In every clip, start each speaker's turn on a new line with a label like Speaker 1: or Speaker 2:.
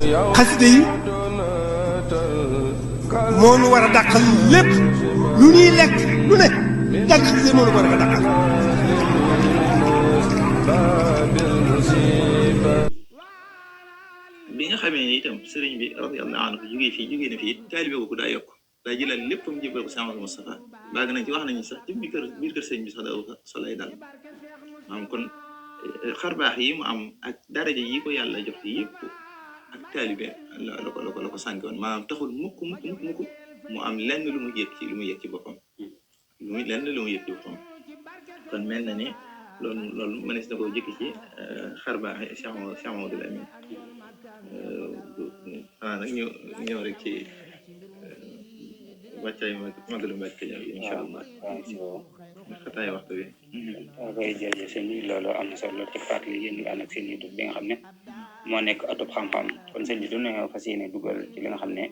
Speaker 1: xasida yi moo nu war a dàqal lépp lu ñuy lekk lu ne jàng xasida yi moo nu war a dàqal.
Speaker 2: bi nga xamee ni itam sëriñ bi radiyallahu anhu jógee na fii taalibe ko daa yokk daa jëlal lépp mu jëbal ko Cheikh Amadou Moustapha baag nañ ci wax nañu sax ci biir kër sëriñ bi sax daa solay dal maanaam kon xarbaax yi mu am ak daraja yi ko yàlla jox yëpp ak taalibe la ko sànki woon maanaam taxul mukk mu am lenn lu mu yëg ci boppam lenn lu mu yëg ci boppam kon mel na ni loolu mënees na koo jëkki ci xarbaax yi Cheikh Mamadou Lamine xanaa nag ñëw rek ci wàccaay magalu Mbàkke Kajoor incha allah xataay waxtu bi
Speaker 3: koy jërëjëf sëñ bi loolu am na solo ci fàttali yéen ñu ànd ak seen YouTube bi nga xam ne moo nekk atub xam-xam kon sëñ bi du nañoo fas yéene dugal ci li nga xam ne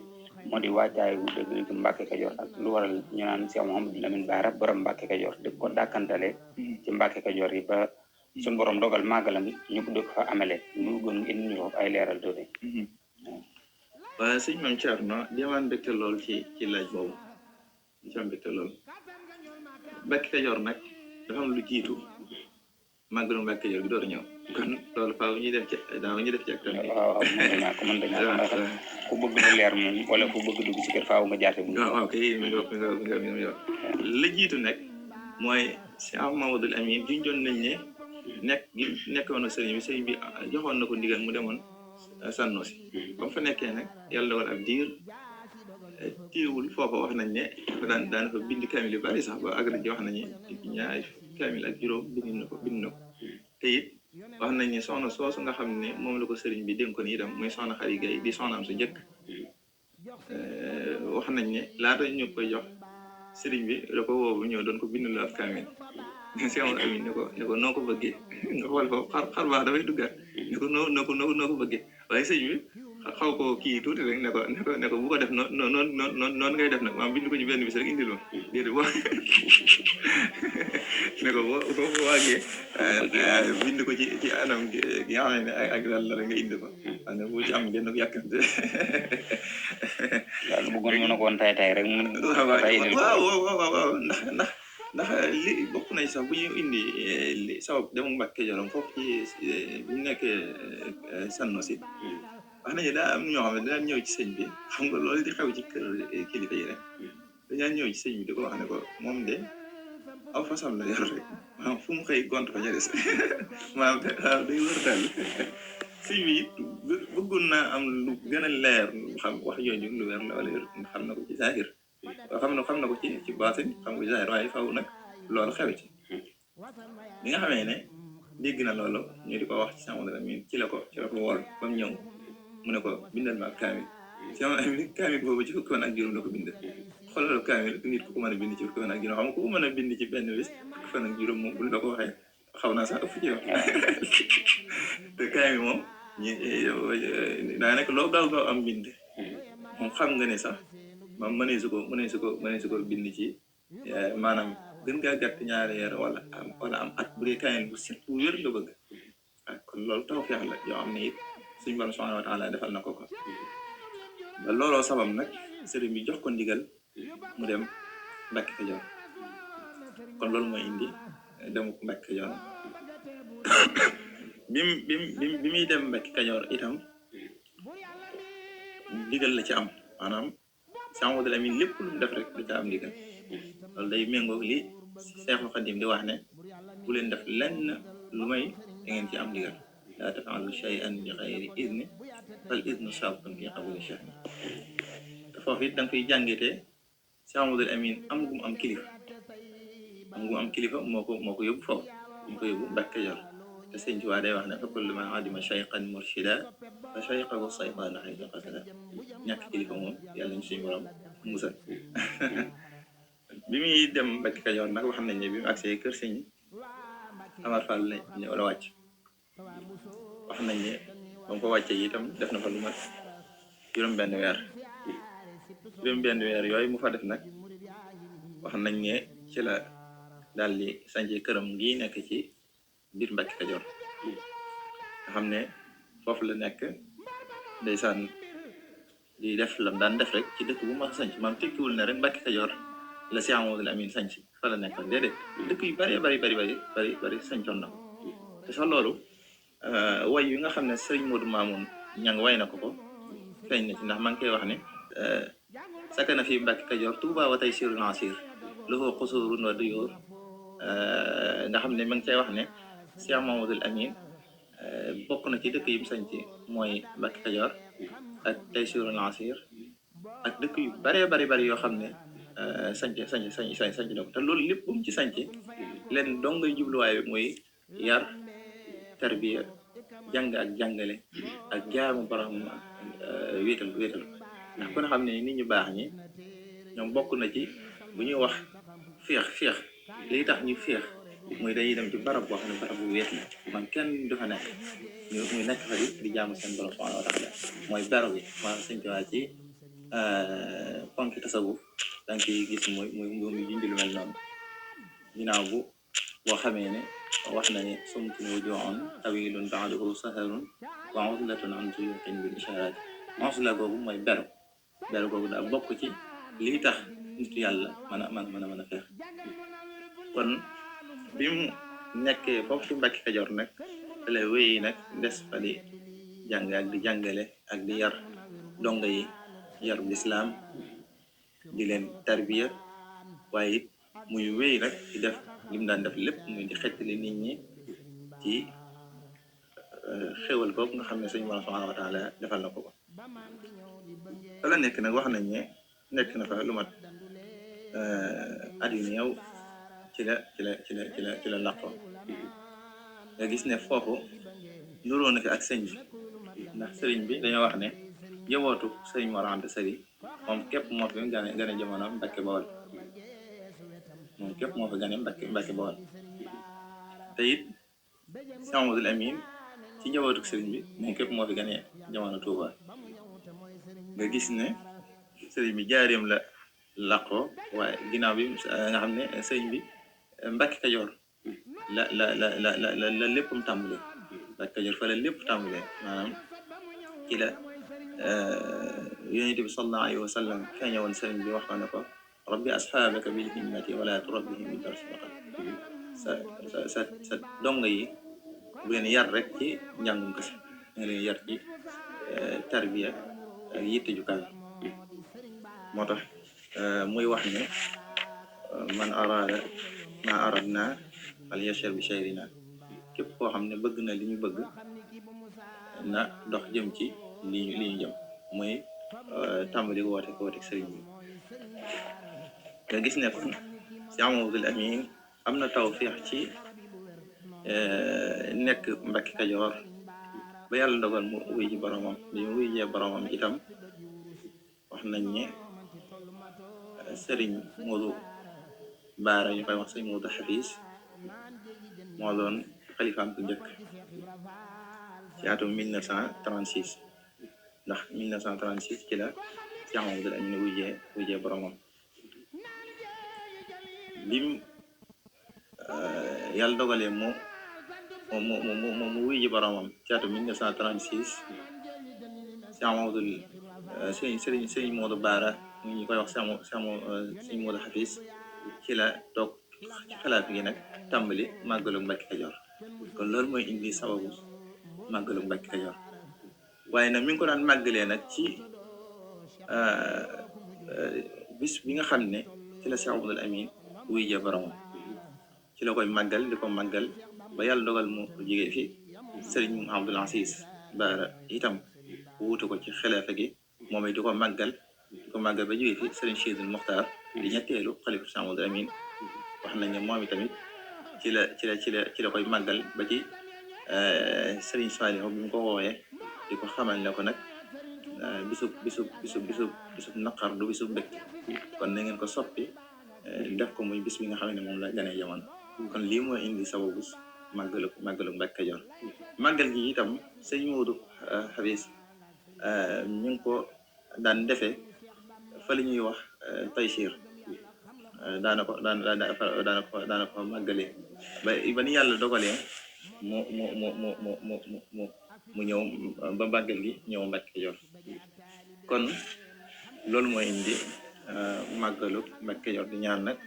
Speaker 3: moo di wàccaay wu dëgg Mbàkke Kajoor ak lu waral ñu naan Cheikh Mouhamadou Lamine Bara borom Mbàkke Kajoor di ko dàkkantale ci Mbàkke Kajoor yi ba suñu borom dogal màggalam ñu ko dëkk fa amale lu gën indi ñu ay leeral tuuti.
Speaker 2: waaw sëñ Mame Thierno demaan mbégte lool ci laaj boobu ci am mbégte lool Mbàkke Kajoor nag dafa am lu jiitu màggalu Mbàkke Kajoor gi door a ñëw kon loolu faaw ñuy def ci ak tamit.
Speaker 3: waaw mën dañaa ku bëgg lu leer moom wala ku bëgg dugg ci kër faaw nga jaate bu
Speaker 2: waaw kay la jiitu nag mooy Cheikh Mamadou Amine junjoon nañ ne nekkoon na sëriñ bi joxoon na ko ndigal mu demoon Sànnoosi ba mu fa nekkee nag yàlla dogal ab diir téewul foofa wax nañ ne daan fa bind kaamil yu bari sax ba àgg ci wax nañu ñaari kaamil ak juróom bind na ko te it wax nañ ne soxna soosu nga xam ne moom la ko sëriñ bi dénkoon itam muy soxna Xari Gay di soxnaam su njëkk wax nañ ne laata ñu koy jox sëriñ bi da ko woo bu ñëw doon ko bindal ab kaamil Cheikh Amadou Amine ne ko noo ko bëggee nga xool foofu xar baax dafay duggaat ne ko noo ko bëggee waaye sëñ bi xaw ko kii tuuti rek ne ko bu ko def noonu ngay def nag maanaam bind ko ci benn bis rek indil ma déedéet boo ne ko boo waagee bind ko ci anam gi nga xam ne ak daal la rek nga indi ko xam ne bu ci am genn yàkkante
Speaker 3: daal bëggoon mën na ko woon tay rek
Speaker 2: waaw ndax li bokk nañ sax bu ñu indi li sabab demu Mbàkke Kajoor foofu ci bu ñu nekkee Sànnoosi wax nañu daa am ñoo xam ne daan ñëw ci sëñ bi xam nga loolu di xew ci kër kilifa yi rek dañaan ñëw ci sëñ bi di ko wax ne ko moom de aw fasam la yor rek maanaam fu mu xëy gont fa ca des maanaam day wër daal sëñ bi it bëggoon naa am lu gën a leer xam wax jooju lu weer la wala xam na ko ci zahir xam na ko ci baatin xam ko ci zahir waaye faaw nag loolu xew ci bi nga xamee ne dégg na loolu ñu di ko wax ci sama dara mi ci la ko wool ba mu ñëw mu ne ko bindal ma ab kaamil sama kaamil boobu ci fukki fan ak juróom la ko bind xoolal kaamil nit ku ko mën a bind ci fukki fan ak juróom xam nga ku ko mën a bind ci benn bis fukki fan ak juróom moom bu la ko waxee xaw naa sax ëpp ci wax te kaamil moom daanaka loo gaaw am bind moom xam nga ne sax moom mëneesu ko bind ci maanaam gën ngaa gàtt ñaari weer wala am at bu dee kaamil bu set bu wér la bëgg kon loolu tawfeex la yoo xam ne it suñu borom subhanahu wa taala defal na ko ba looloo sabab nag sëriñ bi jox ko ndigal mu dem Mbàkke Kajoor kon loolu mooy indi demu Mbàkke Kajoor bi muy dem Mbàkke Kajoor itam ndigal la ci am maanaam Cheikh Mamadou Lamine lépp lu mu def rek da ca am ndigal loolu day méngoo li Seexul Xadim di wax ne bu leen def lenn lu may da ngeen ci am ndigal laa taf'alu shay'an bi ghayri idni fal idnu shartun fi qabuli shay'in te foofu it da nga koy jàngatee Cheikh Mamadou Amine am gu mu am kilifa moo ko yóbbu foofu moo ko yóbbu Mbàkke Kajoor te sëñ Tuubaa day wax ne fa kullu man adima shaykhan murshida fa shaykhahu saytaanu haythu qasada ñàkk kilifa moom yàlla ñu suñu borom musal bi muy dem Mbàkke Kajoor nag wax nañ ne bi mu agsee kër sëñ Amar Fall la wàcc wax nañ ne ba mu ko wàccee itam def na fa lu mat juróom-benn weer yooyu mu fa def nag wax nañ ne ci la daal di sànce këram gi nekk ci biir Mbàkke Kajoor nga xam ne foofu la nekk ndeysaan di def lam daan def rek ci dëkk bu ma sanc maam tekkiwul ne rek Mbàkke Kajoor la Cheikh Mamadou Amin sanc fa la nekkoon déedéet dëkk yu bari sancoon na ko te sax loolu way yi nga xam ne Sëriñ Modou Mamoun ñang way na ko feeñ na ci ndax maa ngi koy wax ne sakana fi Mbàkke Kajoor Tuuba wa tey sirul asir lahu xusurun wa duyóor nga xam ne ma ngi cay wax ne Cheikh Mamadou Amin bokk na ci dëkk yi mu sanc mooy Mbàkke Kajoor ak tey sirul asir ak dëkk yu bari yoo xam ne sanc na ko te loolu lépp bu mu ci sanc leen dong ngay jubluwaay bi mooy yar tarbiya jàng ak jàngale ak jaamu borom wéetal ndax ku ne xam ne nit ñu baax ñi ñoom bokk na ci bu ñuy wax féex li tax ñu féex muy dañuy dem ci barab boo xam ne barab bu wéet la man kenn du fa nekk muy nekk fa di jaamu seen borom subhanahu wa taala mooy bero bi maanaam sëñ Tuubaa ci ponki tasawuf da nga ciy gis muy junj lu mel noonu ginnaaw boo xamee ne wax na ne sumtun wujuun tawilun ba'dahu saharun wa uzlatun an tuyuqin bil isharat uzla googu mooy bero googu daa bokk ci lii tax nit yàlla mën a feex kon bi mu nekkee foofu ci Mbàkke Kajoor nag te lay wéy nag des fa di jàng ak di jàngale ak di yar donga yi yaru lislaam di leen tarbiya waaye it muy wéy nag di def li mu daan def lépp muy di xettali nit ñi ci xéwal kooku nga xam ne suñu Boroom subhaanahu wa taala defal na ko fa la nekk nag wax nañ ne nekk na fa lu mat at yu néew ci la làqoo nga gis ne foofu nuroo na fi ak sëñ bi ndax sëriñ bi dañoo wax ne jabootu sëriñ Mor Anta Sali moom képp moo fi gane jamono Mbàkke Bawol moom képp moo fi gane Mbàkke Bawol te it Cheikh Mamadou Amin ci njabootu sëriñ bi moom képp moo fi gane jamono Touba nga gis ne sëriñ bi jaareem la làqoo waaye ginnaaw bi nga xam ne sëriñ bi Mbàkke Kajoor la léppam tàmbalee Mbàkke Kajoor fa la lépp tàmbalee maanaam ci la yonent bi sallallahu alayhi wa sallam feeñe woon sëriñ bi wax ne ko rabbi asxaabaka bil himmati wala turabbihim bi darsi faqat sa donga yi bu leen yar rek ci njàngum kese nga leen yar ci tarbiya ak yitte ju kawe moo tax muy wax ne man arada ma aradna fal yashar bi shayrina képp koo xam ne bëgg na li ñu bëgg na dox jëm ci li ñu jëm muy tàmbali woote sëriñ bi nga gis ne kon Cheikh Mamadou Amin am na tawfeex ci nekk Mbàkke Kajoor ba yàlla dogal mu wuy ji boromam bi mu wuy jee boromam itam wax nañ ne sëriñ Modou Baara ñu koy wax sëriñ Modou Hafiz moo doon xalifaam bu njëkk ci atum 1936 ndax 1936 ci la Cheikh Mamadou Amin wujjee boromam bim yàlla dogalee mu wujji boromam ci atum 1936 Cheikh Mamadou sëriñ Modou Baara ñu koy wax sëriñ Modou Hafiz ci la toog ci xalaat gi nag tàmbali màggalu Mbàkke Kajoor kon loolu mooy indi sababu màggalu Mbàkke Kajoor waaye nag mi ngi ko daan màggalee nag ci bis bi nga xam ne ci la Cheikh Mamadou Amin wuy jee boromam ci la koy màggal di ko màggal ba yàlla dogal mu jógee fi sëriñ Abdoul Aziz Baara itam wuute ko ci xilaafa gi moom it di ko màggal ba jógee fi sëriñ Sidil Mokhtar di ñetteelu xalifa Cheikh Mamadou Amin wax nañ ne moom itamit ci la koy màggal ba ci sëriñ Saliou bi mu ko woowee di ko xamal ne ko nag bisub naqar du bisub mbégte kon na ngeen ko soppi def ko muy bis bi nga xam ne moom la ganee jamono kon lii mooy indi sababu màggalu Mbàkke Kajoor màggal gi itam sëñ Modou Hafiz ñu ngi ko daan defee fa li ñuy wax Taysiir daana ko màggalee ba ni yàlla dogalee mu mu ñëw ba màggal gi ñëw Mbàkke Kajoor kon loolu mooy indi màggalu Mbàkke Kajoor di ñaan nag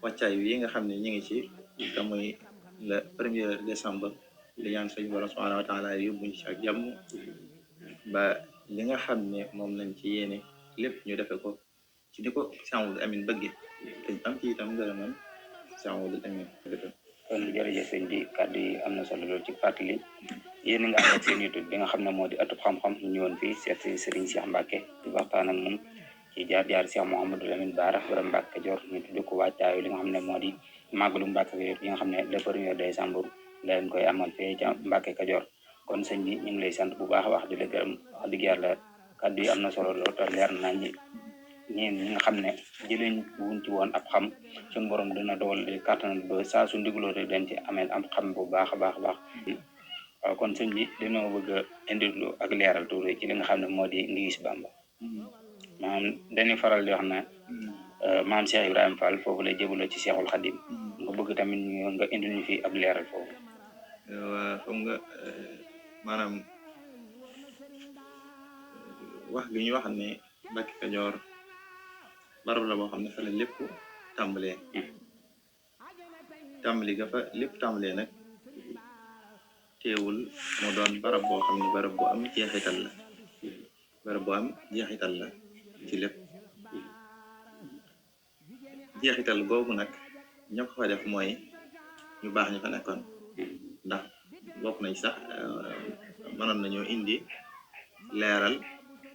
Speaker 2: wàccaay wi nga xam ne ñu ngi ci te muy le 1er décembre di ñaan suñu borom subhanahu wa taala yóbbuñ ci ak jàmm ba li nga xam ne moom lañ ci yéene lépp ñu defe ko ci ni ko Cheikh Amadou Amine bëgge te am ci itam ngërëmal Cheikh Amadou Amine
Speaker 3: kon jërëjëf sëñ bi kàddu yi am na solo lool ci fàttali yéen nga ànd ak seen YouTube bi nga xam ne moo di Ëttub Xam-Xam ñu ñëwoon fii seet si Serigne Cheikh Mbacke di waxtaan ak moom ci jaar-jaar Cheikh Mouhamadou Lamine Bara borom Mbacke Kajoor ñu tudd ko waajtaayu li nga xam ne moo di màggalu Mbacke Kajoor bi nga xam ne le 1er décembre leen koy amal fee ca Mbacke Kajoor kon sëñ bi ñu ngi lay sant bu baax a wax di la gërëm wax dëgg yàlla kàddu yi am na solo lool te leer na ñi ñi nga xam ne jëleñ wuñ ci woon ab xam suñu borom dina dool kàttanal ba saa su ndigaloo rek dañ ci amee am xam bu baax a baax a baax waaw kon sëñ bi dañoo bëgg a indilu ak leeral tuuti ci li nga xam ne moo di Ngiss Bamba maanaam dañuy faral di wax ne maam Cheikh Ibrahima Fall foofu lay jébbaloo ci Cheikhul Khadim nga bëgg tamit nga indil ñu fi ab leeral foofu.
Speaker 2: waaw xam nga maanaam wax gi ñu wax ne Mbàkke Kajoor barab la boo xam ne fa la lépp tàmbalee tàmbali ga fa lépp tàmbalee nag teewul mu doon barab boo xam ne barab bu am jeexital la barab bu am jeexital la ci lépp jeexital googu nag ña ko fa def mooy ñu baax ñu fa nekkoon ndax bokk nañ sax mënoon nañoo indi leeral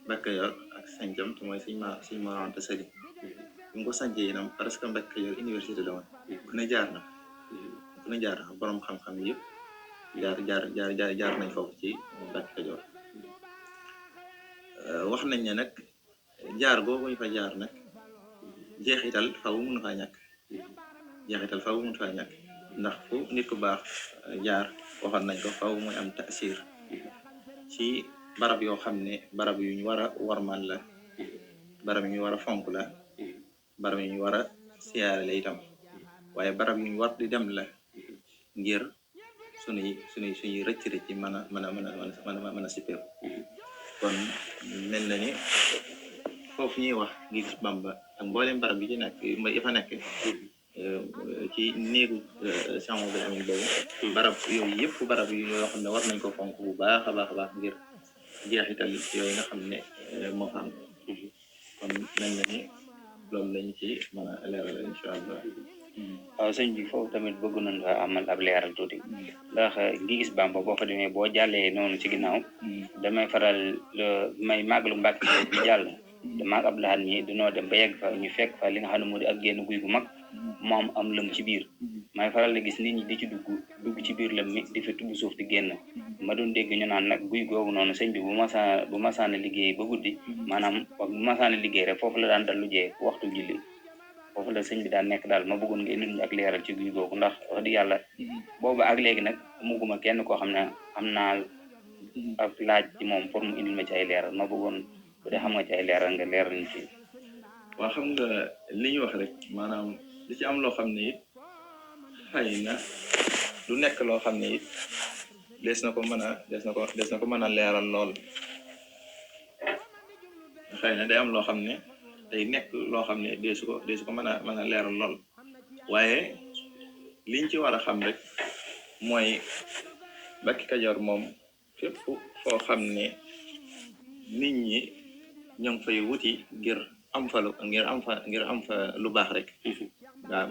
Speaker 2: Mbàkke Kajoor ak sancam te mooy suñ Mor Anta Sali bi mu ko sancee itam parce que Mbàkke Kajoor université la woon ku ne jaar na borom xam-xam yëpp jaar nañ foofu ci Mbàkke Kajoor wax nañ ne nag jaar googu ñu fa jaar nag jeexital faw mun faa ñàkk ndax fu nit ku baax jaar waxoon nañ ko faw muy am tasir ci barab yoo xam ne barab yu ñu war a warmal la barab yu ñu war a fonk la barab yu ñu war a siyaare la itam waaye barab yu ñu war di dem la ngir suñuy rëcc mën a sippeeku kon mel na ni foofu ñuy wax Ngiss Bamba ak mboolem barab yi ci nekk yi fa nekk ci néegu Cheikh Mouhamadou Amine boobu barab yooyu yëpp barab yu yoo xam ne war nañ ko fonk bu baax a baax ngir jeexital yooyu nga xam ne moo fa am kon mel na ni loolu lañu ci mën a leeral incha allah.
Speaker 3: waaw sëñ bi foofu tamit bëgg nañ fa amal ab leeral tuuti ndax Ngiss Bamba boo fa demee boo jàllee noonu ci ginnaaw damay faral may màggalu Mbàkke bi jàll maag ab laxan ñi dinoo dem ba yegg fa ñu fekk fa li nga xam ne moo di ak génn guy gu mag mu am lëm ci biir may faral di gis nit ñi di ci dugg ci biir lëm mi di fa tubb suuf di génn ma doon dégg ñu naan nag guy googu noonu sëñ bi bu masaana liggéey ba guddi maanaam bu masaana liggéey rek foofu la daan dal lu jee waxtu julli foofu la sëñ bi daan nekk daal ma bëggoon nga indil ñu ak leeral ci guy googu ndax wax dëgg yàlla booba ak léegi nag muguma kenn koo xam ne am naa ak laaj ci moom pour mu indil ma ci ay leeral ma bëggoon bu dee xam nga ci ay leeral nga leeral ñu ci.
Speaker 2: waaw xam nga li ñu wax rek maanaam li ci am loo xam ne it xëy na du nekk loo xam ne it des na ko mën a leeral lool xëy na day am loo xam ne day nekk loo xam ne deesu ko mën a leeral lool waaye liñ ci war a xam rek mooy Mbàkke Kajoor moom fépp foo xam ne nit ñi ñoo ngi fay wuti ngir am fa lu baax rek waaw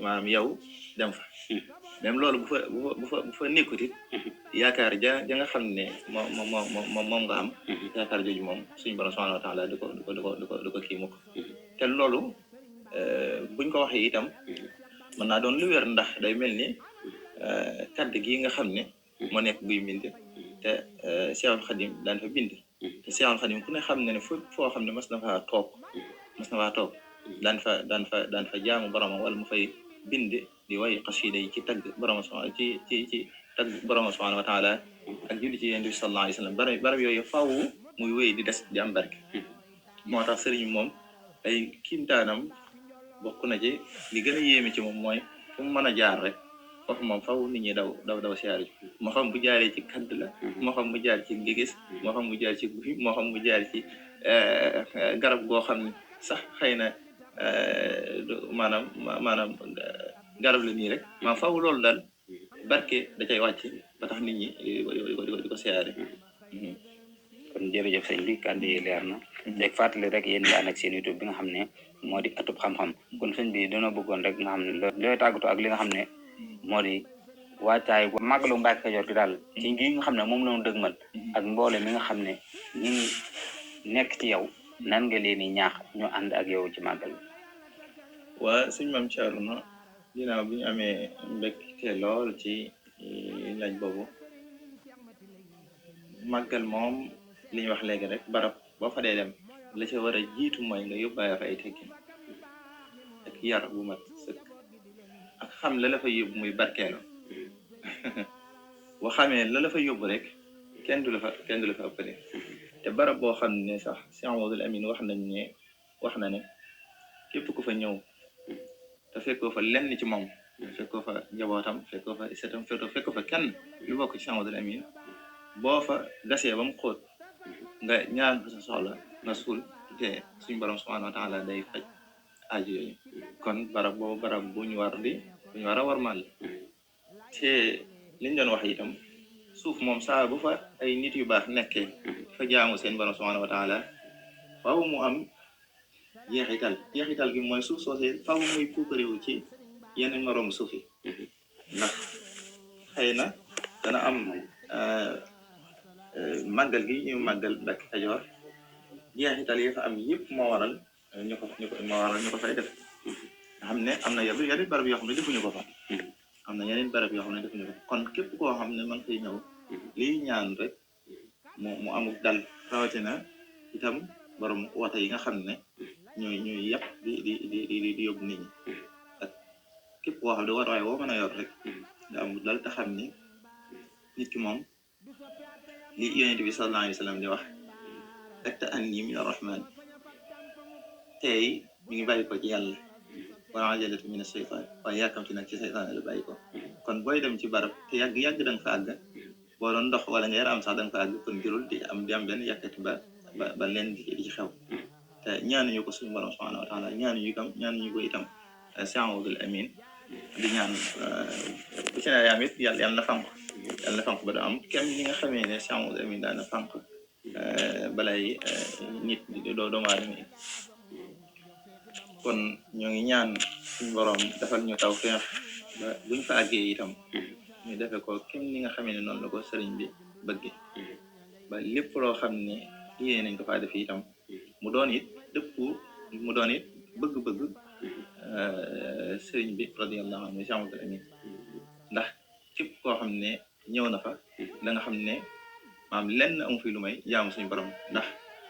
Speaker 2: maam yow dem fa même loolu bu fa nekkut it yaakaar ja nga xam ne moom nga am yaakaar jooju moom suñu borom subhanahu wa taala du ko kii mukk te loolu buñ ko waxee itam mën naa doon lu wér ndax day mel ni kaddu gi nga xam ne moo nekk guy mbind te Cheikhul Khadim daan fa bind te Cheikhul Khadim ku ne xam ne foo xam ne mas na faa toog daan fa jaamu boromam wala mu fay bind di way xasida yi ci tagg borom ci tagg borom subhanahu wa taala ak julli ci yonent bi sallallahu alayhi wa sallam barab yooyu faw muy wéy di des di am barke moo tax sëriñ moom ay kiimtaanam bokk na ci li gën a yéeme ci moom mooy fu mu mën a jaar rek foofu moom faw nit ñi daw siyaare ji moo xam bu jaaree ci kadd la moo xam mu jaar ci ngigis moo xam mu jaar ci gufi moo xam mu jaar ci garab goo xam ne sax xëy na maanaam garab la nii rek maa faw loolu daal barke da cay wàcc ba tax nit ñi di ko siyaare.
Speaker 3: kon jërëjëf sëñ bi kàddu yi leer na léegi fàttali rek yéen daan ak seen YouTube bi nga xam ne moo di atub xam-xam kon sëñ bi dañoo bëggoon rek nga xam ne looy tàggatoo ak li nga xam ne moo di waajtaay màggalu Mbàkke Kajoor gi daal ci ngi nga xam ne moom la ñu dëgmal ak mboole mi nga xam ne ñi ngi nekk ci yow nan nga leen di ñaax ñu ànd ak yow ci màggal bi.
Speaker 2: waa sëñ Maam Thierno ginnaaw bi ñu amee mbégte lool ci laaj boobu màggal moom li ñu wax léegi rek barab boo fa dee dem la ca war a jiitu mooy nga yóbbaale fa ay teggin ak yar bu mat sëkk ak xam la la fa yóbbu muy barkeelu boo xamee la la fa yóbbu rek kenn du la fa ëppale te barab boo xam ne sax Cheikh Mouhamadoul Amine wax na ne képp ku fa ñëw te fekkoo fa lenn ci moom fekkoo fa njabootam fekkoo fa setam fekkoo fa kenn lu bokk ci Cheikh Mouhamadoul Amine boo fa gasee ba mu xóot nga ñaan fa sa soxla nga suul te suñu borom subhanahu wa taala day faj aajo yooyu kon barab boobu barab bu ñu war a warmal te liñ doon wax itam suuf moom saa bu fa ay nit yu baax nekkee fa jaamu seen borom subhanahu wa taala faaw mu am jeexital gi mooy suuf soosee faaw muy puukarewu ci yeneen moroomu suuf yi ndax xëy na dana am màggal gi ñu màggal Mbàkke Kajoor jeexital yi fa am yëpp moo waral ñu ko fay def nga xam ne am na yeneen barab yoo xam ne defuñu ko fa kon képp koo xam ne man koy ñëw liy ñaan rek mu amuk dal rawatina itam borom wata yi nga xam ne ñooy yàpp di yóbbu nit ñi ak képp koo xam ne war waaye woo mën a yor rek nga amuk dal te xam ni nit ki moom li yonent bi sallallahu alayhi wa sallam di wax ak anni min arrahman tey mi ngi bàyyi ko ci yàlla wala ajalatu min ashaytan waaye yàkkamti nag ci saytaan la bàyyi ko kon booy dem ci barab te yàgg da nga fa àgg boo doon ndox wala nga yaram sax da nga fa àgg kon jërul di am benn yàkkati ba leen di ci xew te ñaanuñu ko suñu borom subhanahu wa taala ñaanuñu ko itam Cheikh Mouhamadoul Amine di ñaan bu ci ne yaam it yàlla na fanq ba da am kenn ñi nga xamee ne Cheikh Mouhamadoul Amine daana fanq balay nit doomu aadama yi kon ñoo ngi ñaan suñu borom defal ñu tawfeex ba buñ fa àggee itam ñu defe ko kenn ñi nga xamee ne noonu la ko sëriñ bi bëgge ba lépp loo xam ne yéene nañ ko faa def itam mu doon it bëgg-bëgg sëriñ bi radiyallahu anhu Cheikh Mouhamadoul Amine ndax képp koo xam ne ñëw na fa da nga xam ne maam lenn amu fi lu may jaamu suñu borom ndax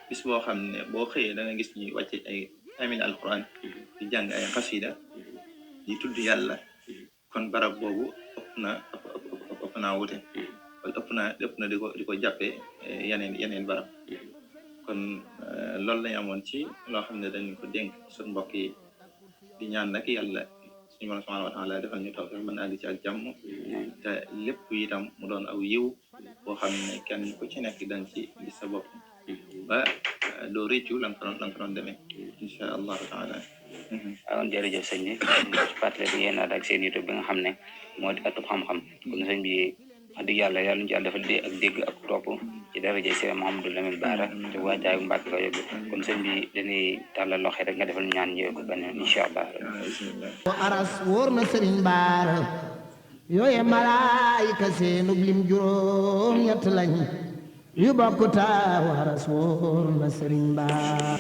Speaker 2: bis boo xam ne boo xëyee da nga gis ñuy wàcce ay amil alquran di jàng ay xasida di tudd yàlla kon barab boobu ëpp naa wute wala ëpp na di ko jàppee yeneen barab kon loolu lañu amoon ci loo xam ne dañu ko dénk suñu mbokk yi di ñaan nag yàlla suñu borom subhanahu wa taala defal ñu tawfiq mën àgg ci ak jàmm te lépp itam mu doon aw yiw boo xam ne kenn ku ci nekk dañ ci gis sa bopp ba doo réccu la nga ko doon demee incha allahu taala.
Speaker 3: waaw jërëjëf sëñ bi fàttali bi yéen ak seen YouTube bi nga xam ne moo di atub xam-xam kon sëñ bi wax dëgg yàlla ñu ci yàlla defal ak dégg ak topp ci daraja Cheikh Mouhamadoul Amine Bara ci waajaayu Mbàkke Kajoor bi kon sëñ bi dañuy tàllal loxo rek nga defal ñaan ñëw ko benn incha allah.
Speaker 4: aras wóor na Sëriñ Bara yooye malaayika seenub lim juróom ñett lañ yu bokk taaw aras wóor na Sëriñ Bara